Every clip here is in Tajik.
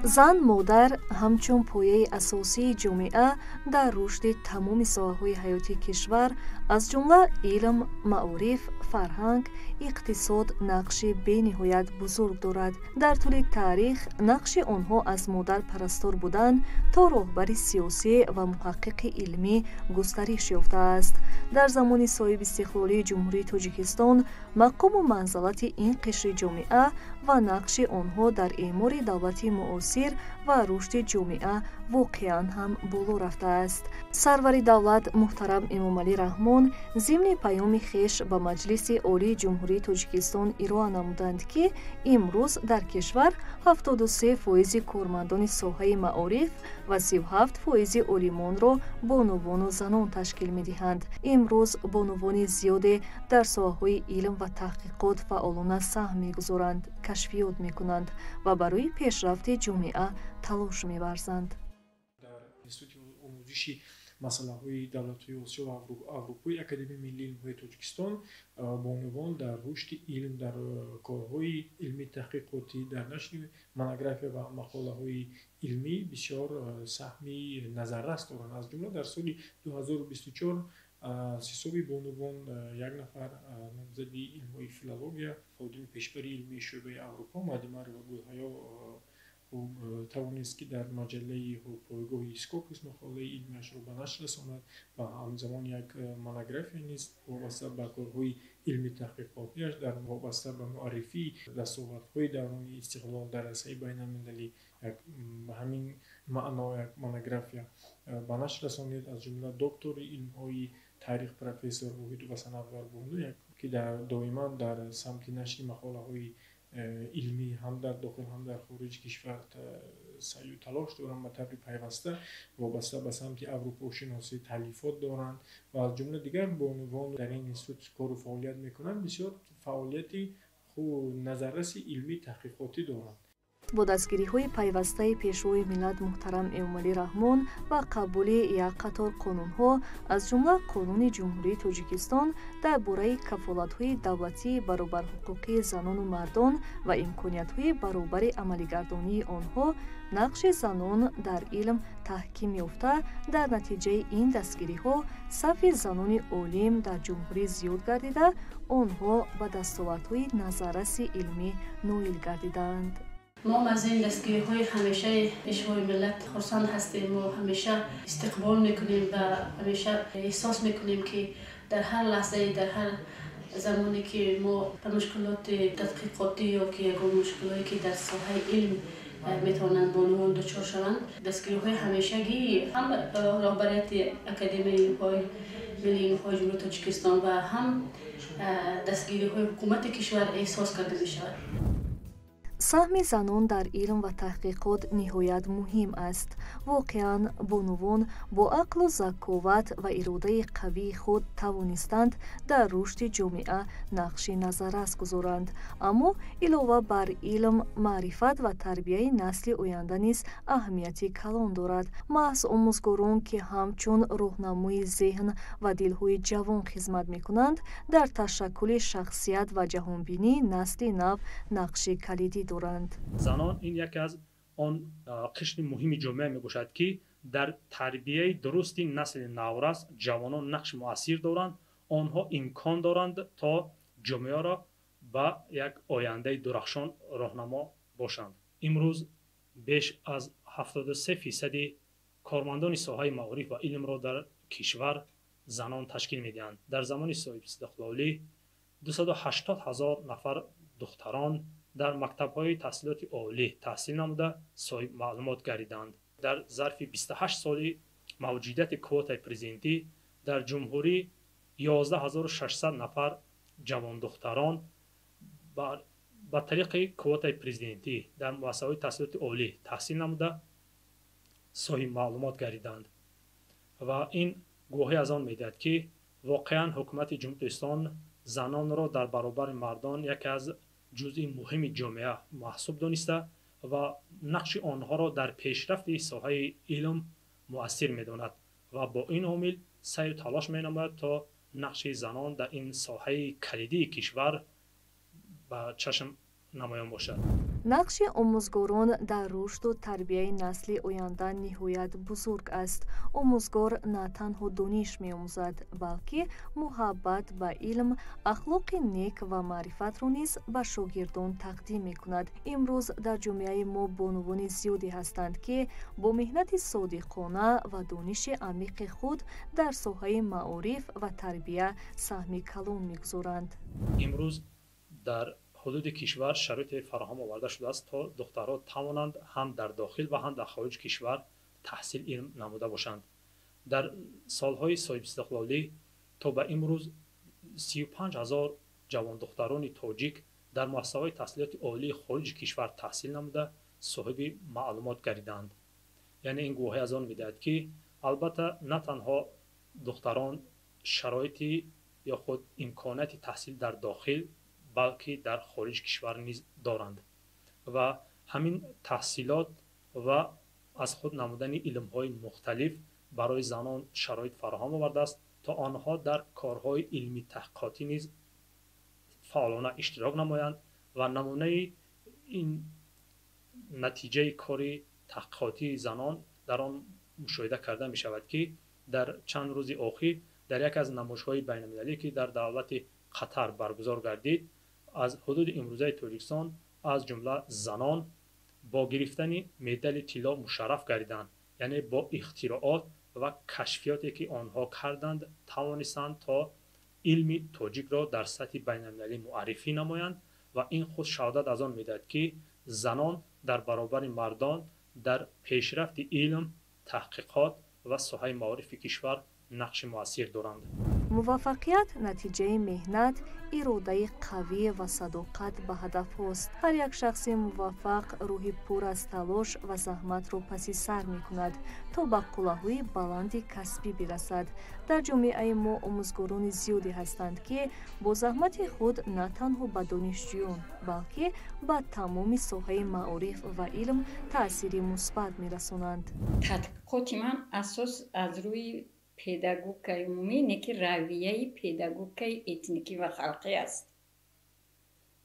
Зан модар ҳамчун пояи асосии ҷомеа дар рушди тамоми соҳаҳои ҳаёти кишвар, аз ҷумла илм, маориф, фарҳанг, иқтисод нақши бениҳоят бузург дорад. Дар тӯли таърих нақши онҳо аз модар-парастор будан то роҳбари сиёсӣ ва муҳаққиқи илмӣ густариш ёфтааст. Дар замони соҳибистиқлолии Ҷумҳурии Тоҷикистон мақому манзалати ин қишри ҷомеа ва нақши онҳо дар эъмори давлати муосир ва рушди ҷомеа воқеан ҳам боло рафтааст. Сарвари давлат муҳтарам Эмомалӣ Раҳмон зимни паёми хеш ба Маҷлиси Олии Ҷумҳурии Тоҷикистон ироа намуданд, ки имрӯз дар кишвар 73% кормандони соҳаи маориф ва 37% олимонро бонувону занон ташкил медиҳанд. Имрӯз бонувони зиёде дар соҳаҳои илм ва таҳқиқот фаъолона саҳм мегузоранд, кашфиёт мекунанд ва барои пешрафти ҷомеа талош меварзанд. Дар институти омӯзиши масъалаҳои давлатҳои Осиё ва Аврупои Академияи миллии илмҳои Тоҷикистон бонувон дар рушди илм, дар корҳои илмии таҳқиқотӣ, дар нашри монография ва мақолаҳои илмӣ бисёр саҳми назаррас доранд. Аз ҷумла дар соли 2024 аз ҳисоби бонувон як нафар номзади илмҳои филология, ходими пешбари илмии шӯъбаи Аврупо Мадимарова Гулҳаё тавонист, ки дар маҷаллаи пойгоҳи Скопус мақолаи илмиашро ба нашр расонад ва ҳамзамон як монография низ вобаста ба корҳои илми таҳқиқотиаш дар вобаста ба муаррифии дастовардҳои даврони истиқлол дар арсаи байналмилалӣ як ба ҳамин маъно як монография ба нашр расонид. Аз ҷумла доктори илмҳои таърих профессор Воҳидова Санаввар Бону, ки доиман дар самти нашри мақолаҳои илмӣ ҳам дар дохил, ҳам дар хориҷи кишвар саъю талош доранд, ба таври пайваста вобаста ба самти аврупошиносӣ таълифот доранд ва аз ҷумла дигар бонувон дар ин институт кору фаъолият мекунанд, бисёр фаъолияти назарраси илмии таҳқиқотӣ доранд. Бо дастгириҳои пайвастаи Пешвои миллат муҳтарам Эмомалӣ Раҳмон ва қабули як қатор қонунҳо, аз ҷумла Қонуни Ҷумҳурии Тоҷикистон дар бораи кафолатҳои давлатии баробарҳуқуқии занону мардон ва имкониятҳои баробари амалигардонии онҳо, нақши занон дар илм таҳким ёфта, дар натиҷаи ин дастгириҳо сафи занони олим дар ҷумҳурӣ зиёд гардида, онҳо ба дастовардҳои назарраси илмӣ ноил гардидаанд. Мо аз ин дастгириҳои ҳамешаи Пешвои миллат хурсанд ҳастем. Мо ҳамеша истиқбол мекунем ва ҳамеша эҳсос мекунем, ки дар ҳар лаҳзае, дар ҳар замоне ки мо ба мушкилоти тадқиқотӣ ё ки ягон мушкилое ки дар соҳаи илм метавонанд бонувон дучор шаванд, дастгириҳои ҳамешагӣ ҳам роҳбарияти Академияи илмҳои миллии илмҳои Ҷумҳурии Тоҷикистон ва ҳам дастгириҳои ҳукумати кишвар эҳсос карда мешавад. Саҳми занон дар илм ва таҳқиқот ниҳоят муҳим аст. Воқеан, бонувон бо ақлу заковат ва иродаи қавии худ тавонистанд дар рушди ҷомеа нақши назаррас гузоранд. Аммо илова бар илм, маърифат ва тарбияи насли оянда низ аҳамияти калон дорад. Маҳз омӯзгорон, ки ҳамчун роҳнамои зеҳн ва дилҳои ҷавон хизмат мекунанд, дар ташаккули шахсият ва ҷаҳонбинии насли нав нақши калидӣ доранд. Занон ин яке аз он қишри муҳими ҷомеа мебошад, ки дар тарбияи дурусти насли наврас, ҷавонон нақши муассир доранд. Онҳо имкон доранд, то ҷомеаро ба як ояндаи дурахшон роҳнамо бошанд. Имрӯз беш аз 73% кормандони соҳаи маориф ва илмро дар кишвар занон ташкил медиҳанд. Дар замони соҳибистиқлолӣ 280 ҳазор нафар духтарон дар мактабҳои таҳсилоти олӣ таҳсил намуда, соҳиб маълумот гардиданд. Дар зарфи 28 соли мавҷудияти квотаи президентӣ дар ҷумҳурӣ 11 600 нафар ҷавондухтарон ба тариқи квотаи президентӣ дар муассисаҳои таҳсилоти олӣ таҳсил намуда, соҳиб маълумот гардиданд ва ин гувоҳӣ аз он медиҳад, ки воқеан ҳукумати Ҷумҳурии Тоҷикистон занонро дар баробари мардон яке аз ҷузъи муҳими ҷомеа маҳсуб дониста ва нақши онҳоро дар пешрафти соҳаи илм муассир медонад ва бо ин омил саъю талош менамояд, то нақши занон дар ин соҳаи калидии кишвар ба чашм намоён бошад. Нақши омӯзгорон дар рушду тарбияи насли оянда ниҳоят бузург аст. Омӯзгор на танҳо дониш меомӯзад, балки муҳаббат ба илм, ахлоқи нек ва маърифатро низ ба шогирдон тақдим мекунад. Имрӯз дар ҷомеаи мо бонувони зиёде ҳастанд, ки бо меҳнати содиқона ва дониши амиқи худ дар соҳаи маориф ва тарбия саҳми калон мегузоранд. Имрӯз дар ҳудуди кишвар шароите фароҳам оварда шудааст, то духтарҳо тавонанд ҳам дар дохил ва ҳам дар хориҷи кишвар таҳсил илм намуда бошанд. Дар солҳои соҳибистиқлолӣ то ба имрӯз 35 ҳазор ҷавондухтарони тоҷик дар муассисаҳои таҳсилоти олии хориҷи кишвар таҳсил намуда соҳиби маълумот гардиданд. Яъне ин гувоҳӣ аз он медиҳад, ки албатта на танҳо духтарон шароити ё худ имконияти таҳсил дар дохил, балки дар хориҷи кишвар низ доранд ва ҳамин таҳсилот ва аз худ намудани илмҳои мухталиф барои занон шароит фароҳам овардааст, то онҳо дар корҳои илмӣ таҳқиқотӣ низ фаъолона иштирок намоянд ва намунаи ин натиҷаи кори таҳқиқотии занон дар он мушоҳида карда мешавад, ки дар чанд рӯзи охир дар яке аз намоишҳои байналмилалӣ, ки дар давлати Қатар баргузор гардид, аз ҳудуди имрӯзаи Тоҷикистон аз ҷумла занон бо гирифтани медали тилло мушарраф гардиданд. Яъне бо ихтироот ва кашфиёте ки онҳо карданд, тавонистанд то илми тоҷикро дар сатҳи байналмилалӣ муаррифӣ намоянд ва ин худ шаҳодат аз он медиҳад, ки занон дар баробари мардон дар пешрафти илм, таҳқиқот ва соҳаи маорифи кишвар нақши муассир доранд. Муваффақият натиҷаи меҳнат, иродаи қавӣ ва садоқат ба ҳадафҳост. Ҳар як шахси муваффақ рӯҳи пур аз талош ва заҳматро паси сар мекунад, то ба қуллаҳои баланди касбӣ бирасад. Дар ҷомеаи мо омӯзгорони зиёде ҳастанд, ки бо заҳмати худ на танҳо ба донишҷӯён, балки ба тамоми соҳаи маориф ва илм таъсири мусбат мерасонанд. Тадқиқоти ман асос аз рӯи педагогикаи умумӣ, не ки равияи педагогикаи этникӣ ва халқӣ аст.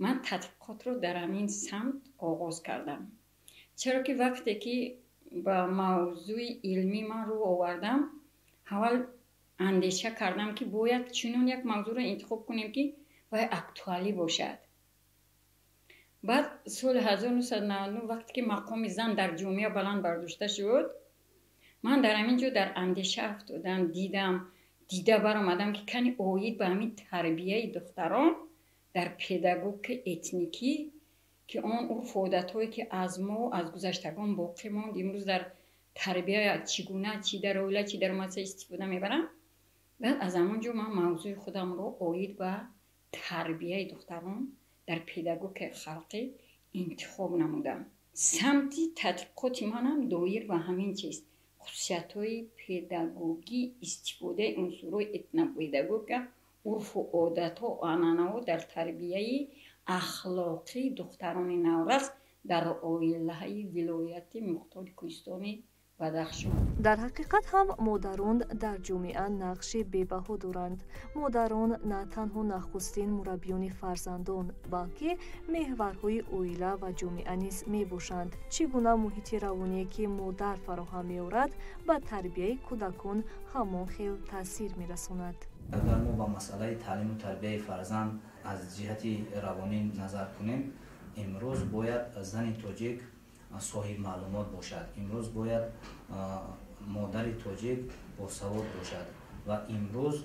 Ман тадқиқотро дар ҳамин самт оғоз кардам. Чаро ки вақте ки ба мавзӯи илмӣ ман рӯ овардам, аввал андеша кардам, ки бояд чунон як мавзӯъро интихоб кунем, ки вай актуалӣ бошад. Баъд соли 1999 вақте ки мақоми зан дар ҷомеа баланд бардошта шуд, ман дар ҳамин ҷо дар андеша афтодам, дидам, дида баромадам, ки кани оид ба ҳамин тарбияи духтарон дар педагогикаи этникӣ, ки он урфу одатҳое ки аз мо, аз гузаштагон боқӣ монд, имрӯз дар тарбия чӣ гуна, чӣ дар оила, чӣ дар муассиса истифода мебарам. Баъд аз ҳамон ҷо ман мавзӯи худамро оид ба тарбияи духтарон дар педагогикаи халқӣ интихоб намудам. Самти тадқиқоти манам доир ба ҳамин чиз: хусусиятҳои педагогӣ, истифодаи унсурҳои этнопедагогика, урфу одатҳо, анъанаҳо дар тарбияи ахлоқии духтарони наврас дар оилаи вилояти мухтори кӯҳистони Бадахшон. Дар ҳақиқат ҳам модарон дар ҷомеа нақши бебаҳо доранд. Модарон на танҳо нахустин мураббиёни фарзандон, балки меҳварҳои оила ва ҷомеа низ мебошанд. Чӣ гуна муҳити равоние, ки модар фароҳам меорад, ба тарбияи кӯдакон ҳамон хел таъсир мерасонад. Агар мо ба масъалаи таълиму тарбияи фарзанд аз ҷиҳати равонӣ назар кунем, имрӯз бояд зани тоҷик соҳиби маълумот бошад, имрӯз бояд модари тоҷик босавод бошад ва имрӯз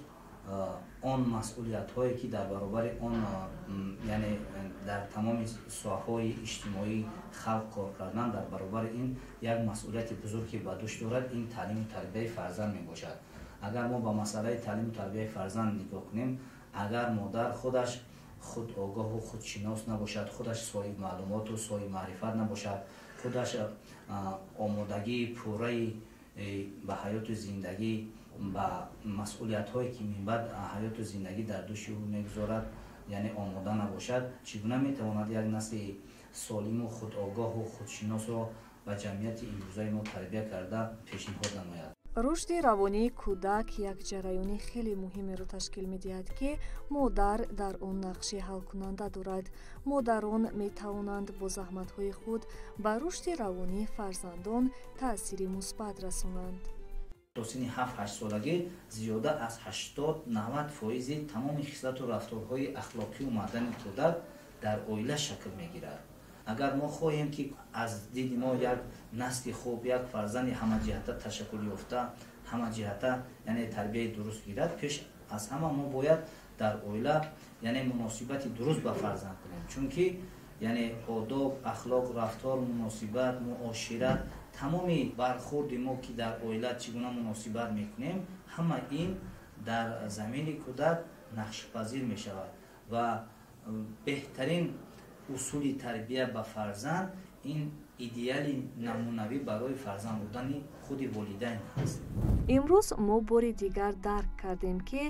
он масъулиятҳое, ки дар баробари он, яъне дар тамоми соҳаҳои иҷтимоӣ халқ кор кардан, дар баробари ин як масъулияти бузург, ки ба дӯш дорад, ин таълиму тарбияи фарзанд мебошад. Агар мо ба масъалаи таълиму тарбияи фарзанд нигоҳ кунем, агар модар худаш худогоҳу худшинос набошад, худаш соҳиби маълумоту соҳиби маърифат набошад, худаш омодагии пурраи ба ҳаёту зиндагӣ, ба масъулиятҳое, ки минбаъд ҳаёту зиндагӣ дар дӯши ӯ мегузорад, яъне омода набошад, чӣ гуна метавонад як насли солиму худогоҳу худшиносро ба ҷамъияти имрӯзаи мо тарбия карда пешниҳод намояд? Рушди равонии кӯдак як ҷараёни хеле муҳимеро ташкил медиҳад, ки модар дар он нақши ҳалкунанда дорад. Модарон метавонанд бо заҳматҳои худ ба рушди равонии фарзандон таъсири мусбат расонанд. То синни 7-8 солагӣ зиёда аз 80-90 фоизи тамоми хислату рафторҳои ахлоқию мардани кӯдак дар оила шакл мегирад. Агар мо хоҳем, ки аз диди мо як насли хуб, як фарзанди ҳамаҷиҳата ташаккул ёфта, ҳамаҷиҳата, яъне тарбияи дуруст гирад, пеш аз ҳама мо бояд дар оила, яъне муносибати дуруст ба фарзанд кунем, чунки яъне одоб, ахлоқ, рафтор, муносибат, муошират, тамоми бархурди мо, ки дар оила чӣ гуна муносибат мекунем, ҳама ин дар замини кӯдак нақшпазир мешавад. Ва беҳтарин усули тарбия ба фарзанд ин идеали намунавӣ барои фарзанд будани худи волидайн ҳаст. Имрӯз мо бори дигар дарк кардем, ки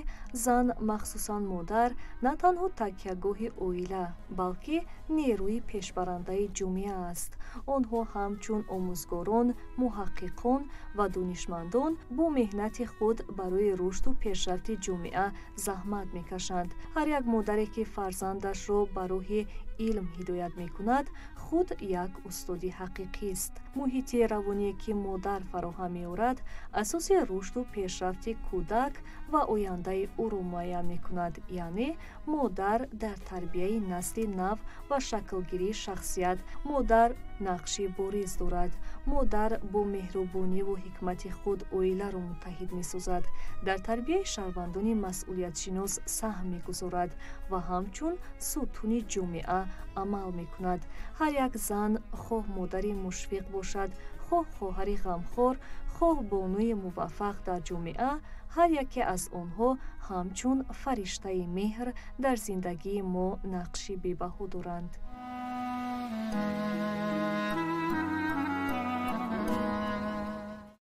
зан, махсусан модар, на танҳо такягоҳи оила, балки нерӯи пешбарандаи ҷомеа аст. Онҳо ҳамчун омӯзгорон, муҳаққиқон ва донишмандон бо меҳнати худ барои рушду пешрафти ҷомеа заҳмат мекашанд. Ҳар як модаре, ки фарзандашро ба роҳи илм ҳидоят мекунад, худ як устоди ҳақиқист. Муҳити равоние, ки модар фароҳам меорад, асоси рушду пешрафти кӯдак ва ояндаи ӯро муайян мекунад. Яъне модар дар тарбияи насли нав ва шаклгирии шахсият модар нақши бориз дорад. Модар бо меҳрубониву ҳикмати худ оиларо муттаҳид месозад, дар тарбияи шаҳрвандони масъулиятшинос саҳм мегузорад ва ҳамчун сутуни ҷомеа амал мекунад. Ҳар як зан, хоҳ модари мушфиқ бошад, хоҳ хоҳари ғамхор, хоҳ бонуи муваффақ дар ҷомеа, ҳар яке аз онҳо ҳамчун фариштаи меҳр дар зиндагии мо нақши бебаҳо доранд.